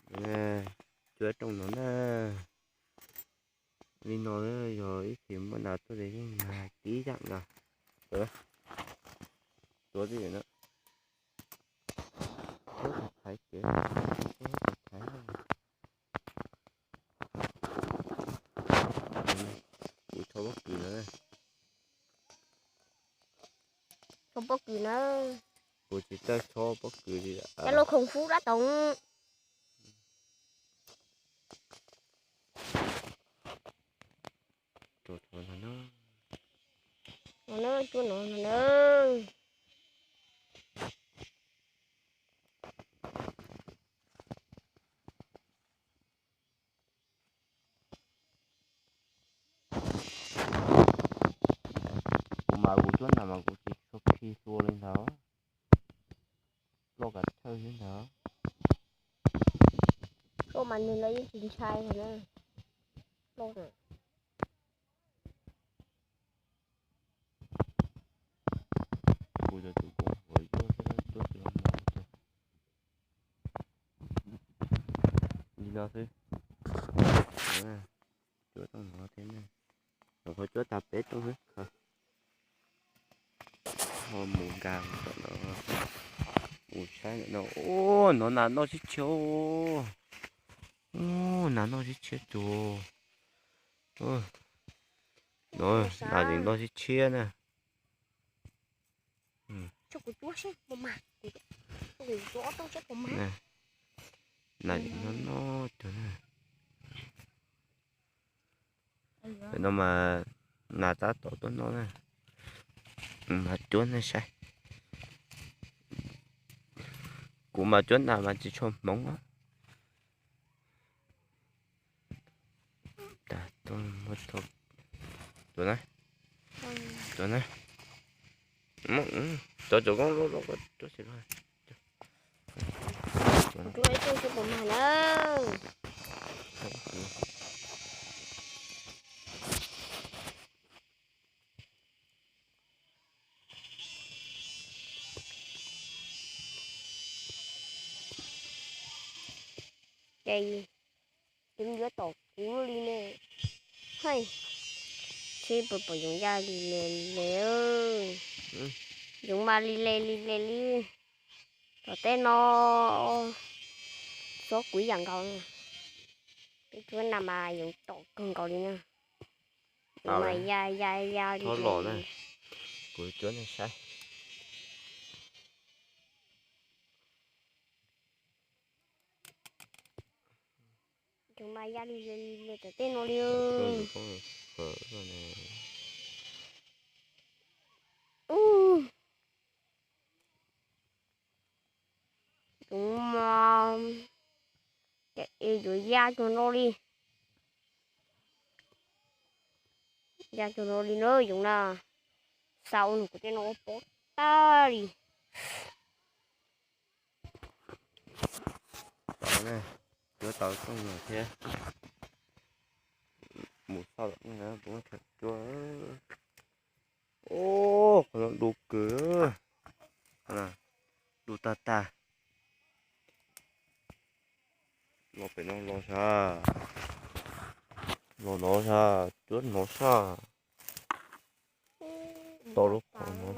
Cuab rooj no na. Li no yog ib txhis muaj nas tuaj ces yeej mag tib yam nkaus. Tuav tib yam na. Tuav tus thaiv ces, tuav tus thaiv. Kuv tsho pob kws na. Tsho pob kws na. Kuv tsis txawj tsho pob kws li. Cov lus khoom fub dab toog. Cuab no na. Kuv mas kuv cuab nas mas kuv tsis tshua khi tua li ntawd. Loj kav thawj xwb ntag. Loj mas nws los yeej tsis ntshai na. Loj na. Kuv cov tus koom haum yuav cuab tsis los mos. Li no xwb. Cuab rooj no thiab na. Nyuam qhuav cuab tag peb rooj xwb. Ho mus nkag tom no, mus saib ntawm no. Ub, no nas noj sib tshiab. Ub, nas noj sib tshiab tus. No nas yeej noj sib tshiab na. Nas yeej noj noj tus na. No mas nas tab tom tuaj noj na. Mas cuab nej saib. Kuv mas cuab nas mas tsis tshua hmoov. Tuav na, tuav na, cov cov koob loj loj tuav xwb. Ces yuav tom kuv li ne. Hais, seb puas pom yoov ya li le li le. Yoov mas li le li le li. Tom tej no xob kuv ib yam nkaus. Peb cuab nas mas yoov tom kawg nkaus li na. Yoov mas ya ya ya li los na. Kuv cuab nej saib. Yoov mas ya li le tom tej no li. Yoov mas, yoov ya cuag no li. Ya cuag no li na yoov na. Xa ua nws kuv tej no ua pob tag li. Cuab tau rooj no thiab. Mus xauj lawm kuv muab tham cuab. Ub, qhov no du kawg. Du tag tag. Los pem no los sas. Los no sas, cuab no sas. Tau lub qhov no.